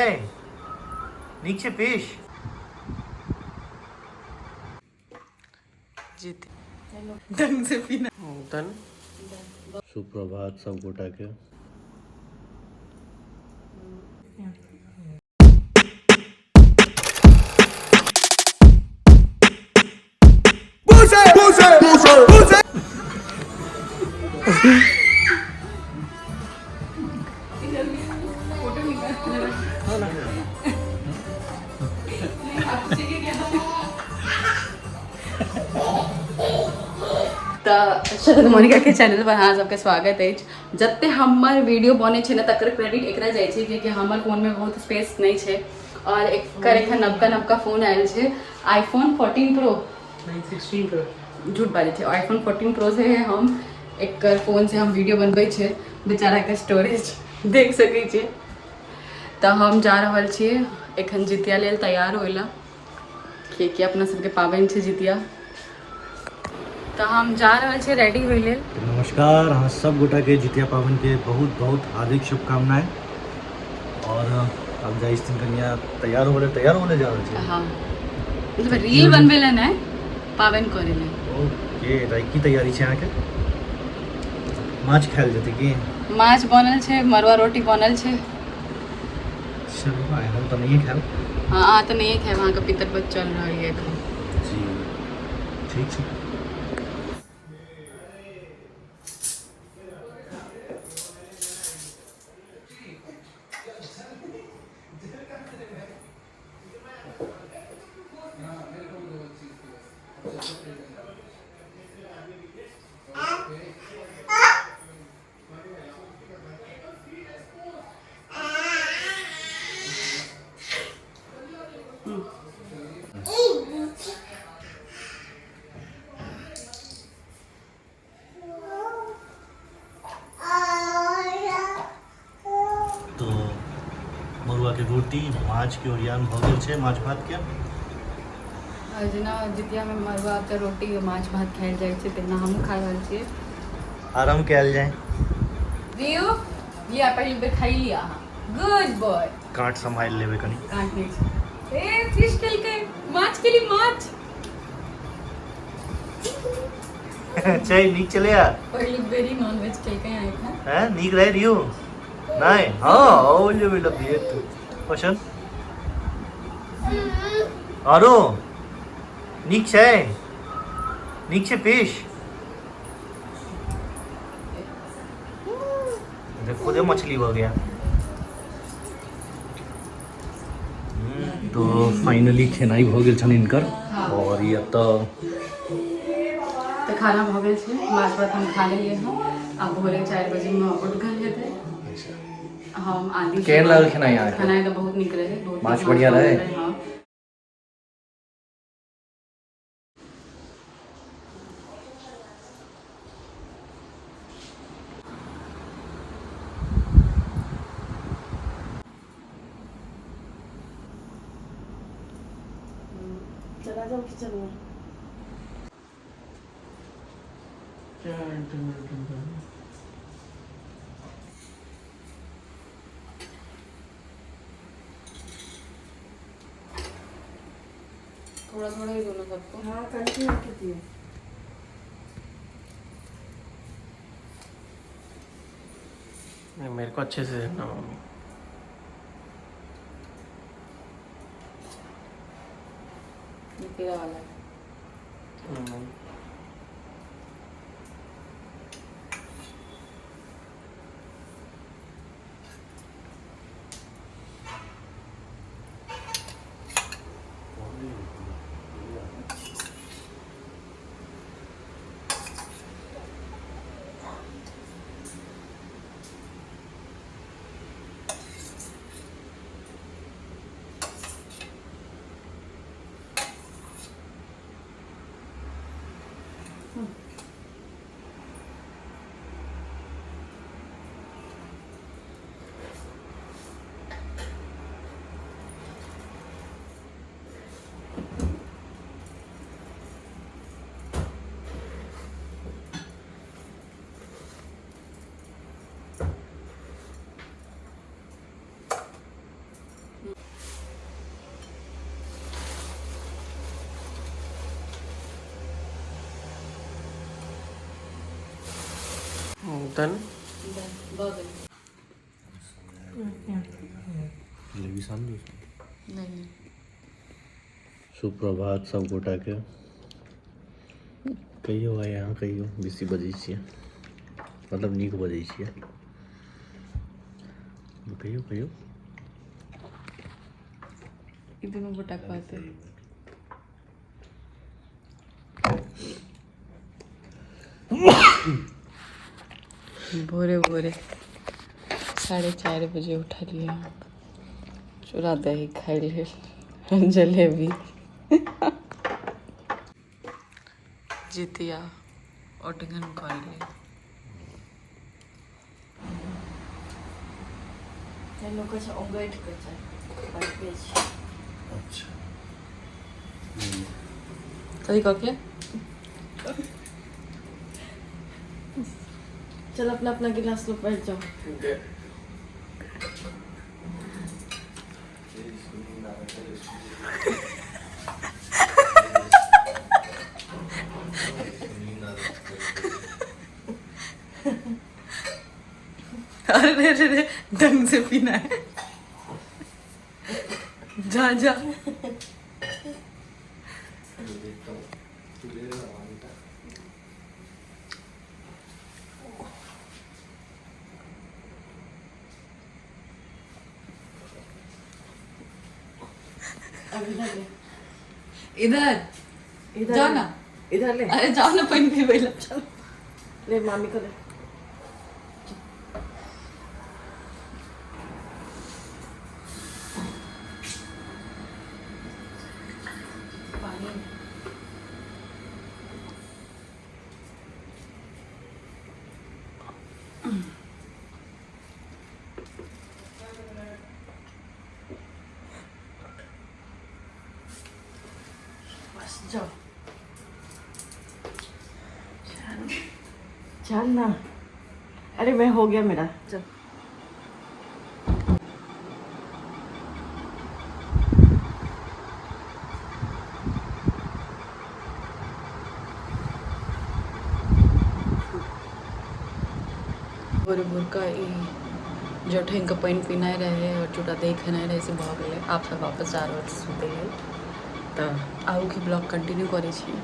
नीक छै पीस जीते ढंग से पीना। डन। सुप्रभात सब गोटा के। तऽ शरद मोनिका के चैनल पर अहाँ सबके स्वागत अछि। जते हमर वीडियो बनै छै ने, तकर क्रेडिट एकरा जाइ छै, कियाकि हमर फोनमे बहुत स्पेस नहि छै और एकर एखन नवका नवका फोन आयल छै, आईफोन 14 प्रो। नहीं, 16 प्रो। झूठ बाजै छै। आईफोन 14 प्रो से हम एकर फोन से हम वीडियो बनबै छै। बेचाराके स्टोरेज देख सकै छियै। तऽ हम जा रहल छियै एखन जितिया लेल तैयार होय लए, कियाकि अपना सबके पाबनि छै जितिया। तऽ हम जा रहल छियै रेडी होय लेल। नमस्कार, अहाँ सब गोटा के जितिया पाबनि के बहुत बहुत हार्दिक शुभकामनाएं। और अब जाइ छथिन कनिया तैयार होले, तैयार होले जा रहल छै। हाँ, मतलब रील बनबै लए नहि, पाबनि करै लए। ओके, तऽ की तैयारी छै अहाँके? माछ खायल जेतै की? माछ बनल छै, मरुआ रोटी बनल छै। चलू, आइ हम तऽ नहिए खायब। हाँ, अहाँ तऽ नहिए खायब, अहाँके पितरपक्ष चल रहल यऽ एखन। जी, ठीक छै। तो मरुआ के रोटी माछ के ओरियान भऽ गेल छै, माछ भात के। जेना जितियामे मरुआके रोटी माछ भात खायल जाइ छै, तेना हमहूँ खा रहल छियै। आराम कयल जाय। रियू, लिया, पहिल बेर खाइ लिया अहाँ। Good boy. काँट सम्हारि लेबै कनि। काँट नहि छै। ए, फिश खेलकै, माछ के लिए माछ। छै, नीक छलैया। पहिल बेरी नॉन वेज खेलकै अहाँ एखन। हैं, नीक रहै रियू? नहि? हाँ, ओ जे मिल भेट पसंद आरो नीक छै, नीक छै पीस। खुदे मछली भऽ गया। तो फाइनली खेनाइ भऽ गेल छनि हिनकर और ई एतऽ। तऽ खाना भऽ गेल छै, माछ भात हम खा लेलियै हँ। आब भोरे 4 बजेमे उठि गेल हेतै हम आदि। केहन लागल खेनाइ अहाँके? खेनाइ तऽ बहुत नीक रहै, बहुत माछ नीक बढ़िआँ बनल रहै? हाँ। चला जाओ किचन में। क्या इंटरनेट? थोड़ा थोड़ा ही दोनों सबको। हाँ, कंटिन्यू कीजिए। नहीं, मेरे को अच्छे से देना मम्मी। ये तेरा वाला है। होता ना। जलेबी सान दो। नहीं। सुप्रभात सब गोटा के। कहियो भाई, अहाँ कहियो, बेसी बजै छियै, मतलब नीक बजै छियै। कहियो कहियो। ई दुनू गोटा के बात है। भोरे भोरे 4:30 बजे उठलियै हम। चूड़ा दही खाइ लेल, जलेबी। जितिया ओटघन कर ले। लोक छै ओंगैठ के छै, बैठे छै। अच्छा। कथी कह के? चल, अपना अपना गिलास लो, बैठ जाओ। अरे रे रे रे, ढंग से पीना है, जा जा। अब इधर ले। इधर। इधर जाओ ले। ना। इधर ले। अरे जाओ ना, पानी पीबै ला चलो। ले, मामी को ले। पानी। बस, जाओ। चल चल ना। अरे, मैं हो गया मेरा, चल। भोरे भोरका ई जठैनके पानि पीनाइ रहै आओर चूड़ा दही खेनाइ रहै, से भऽ गेलै। आब सब वापस जा रहल छी सुतै लेल। तऽ आगूके ब्लॉग कंटिन्यू करै छी।